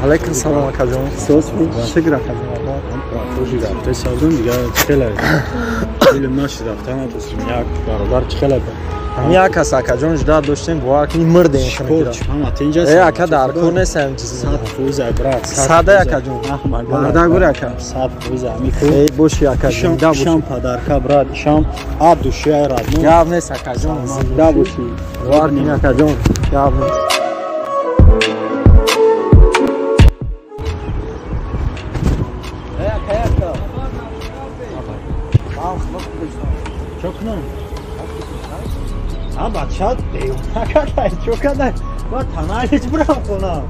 Алейкум салом, акаҷон. Шукр, акаҷон. Рафта савдум дигар хеле илм нашид, рафта натастим, як бародар чӣ хеле. Ҳамин як кас, акаҷон, жда доштем, бовар кунӣ, мурдем. Э, ака, дар кор нестам. 100%, брат. Сада, акаҷон, марда гур, ака. 100% ами. Э, боши, ака, зинда боши. Ишам подарка, брат, ишам от души, ай родной. Гап нест, акаҷон, зинда боши, бовар кунӣ, акаҷон, гап нест. Чо кунам? А бача беёна кардай, чо кардай? Ба таналич бурам хона.